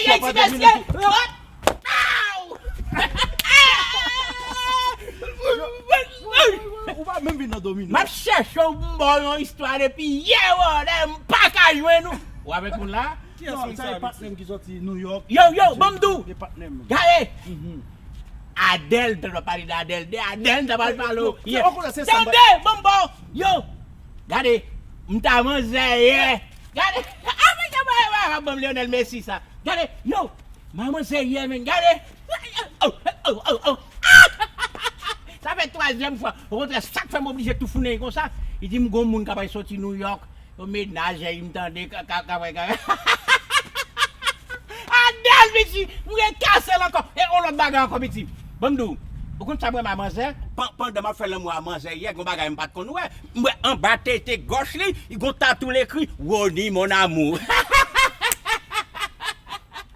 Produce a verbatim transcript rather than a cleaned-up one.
Hey, ti mesye! Hop! Aw! Ou pa menm vin nan domino. M ap chèche w, m ba w yon istwa depi yè, wè, m pa ka jwenn ou. Ou avèk moun la? Non, sa e patnè m ki soti New York. Yo, yo, ban m di w. E patnè m. Gade! Adèl, tèlman pale de Adèl, de Adèl, m ta pral pale w. Tande, ban m ba w. Yo! Gade! M ta manzè yè. Gade! Ah, men, ban m Lionel Messi sa. Gade, yo, manman serye, men, gade. Oh, oh, oh, oh. Sa fè twazyèm fwa. Okontrè, sa k fè m oblije toufounen konsa. Li di m gon moun k ap soti New York. Yo mennaj, m tande, ka, ka, ka, ka. Adèl, piti, m rekase l ankò. E yon lòt bagay ankò, piti. Ban m di w, ou konn sa mwen, manzè? Pandan m ap fè lanmou a manzè yè, gon bagay m pa t konn wè. M wè anba tete gòch li, li gon tatou l ekri Rony mon amour.